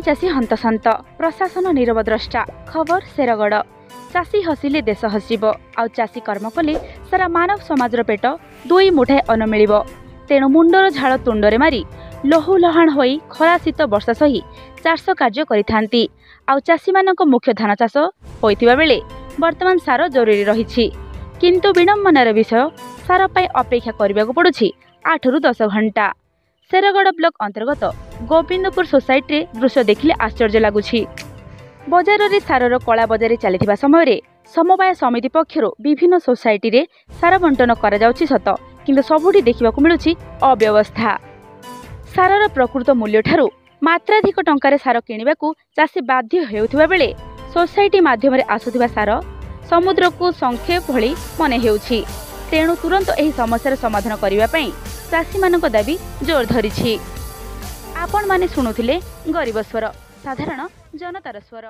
ଚାଷୀ ହନ୍ତସନ୍ତ, ପ୍ରଶାସନ ନିରବଦ୍ରଷ୍ଟା। ଖବର ଶେରଗଡ଼। ଚାଷୀ ହସିଲେ ଦେଶ ହସିବ, ଆଉ ଚାଷୀ କର୍ମ କଲେ ସାରା ମାନବ ସମାଜର ପେଟ ଦୁଇ ମୁଠାଏ ଅନ୍ନ ମିଳିବ। ତେଣୁ ମୁଣ୍ଡର ଝାଳ ତୁଣ୍ଡରେ ମାରି ଲହୁ ଲହାଣ ହୋଇ ଖରା ଶୀତ ବର୍ଷା ସହି ଚାଷ କାର୍ଯ୍ୟ କରିଥାନ୍ତି। ଆଉ ଚାଷୀମାନଙ୍କ ମୁଖ୍ୟ ଧାନ ଚାଷ ହୋଇଥିବା ବେଳେ ବର୍ତ୍ତମାନ ସାର ଜରୁରୀ ରହିଛି। କିନ୍ତୁ ବିଡ଼ମ୍ବନାର ବିଷୟ, ସାର ପାଇଁ ଅପେକ୍ଷା କରିବାକୁ ପଡ଼ୁଛି 8ରୁ 10 ଘଣ୍ଟା। ଶେରଗଡ଼ ବ୍ଲକ ଅନ୍ତର୍ଗତ ଗୋବିନ୍ଦପୁର ସୋସାଇଟିରେ ଦୃଶ୍ୟ ଦେଖିଲେ ଆଶ୍ଚର୍ଯ୍ୟ ଲାଗୁଛି। ବଜାରରେ ସାରର କଳାବଜାରୀ ଚାଲିଥିବା ସମୟରେ ସମବାୟ ସମିତି ପକ୍ଷରୁ ବିଭିନ୍ନ ସୋସାଇଟିରେ ସାର ବଣ୍ଟନ କରାଯାଉଛି ସତ, କିନ୍ତୁ ସବୁଠି ଦେଖିବାକୁ ମିଳୁଛି ଅବ୍ୟବସ୍ଥା। ସାରର ପ୍ରକୃତ ମୂଲ୍ୟଠାରୁ ମାତ୍ରାଧିକ ଟଙ୍କାରେ ସାର କିଣିବାକୁ ଚାଷୀ ବାଧ୍ୟ ହେଉଥିବା ବେଳେ ସୋସାଇଟି ମାଧ୍ୟମରେ ଆସୁଥିବା ସାର ସମୁଦ୍ରକୁ ଶଙ୍ଖେ ଭଳି ମନେ ହେଉଛି। ତେଣୁ ତୁରନ୍ତ ଏହି ସମସ୍ୟାର ସମାଧାନ କରିବା ପାଇଁ ଚାଷୀମାନଙ୍କ ଦାବି ଜୋର ଧରିଛି। ଆପଣମାନେ ଶୁଣୁଥିଲେ ଗରିବ ସ୍ୱର, ସାଧାରଣ ଜନତାର ସ୍ୱର।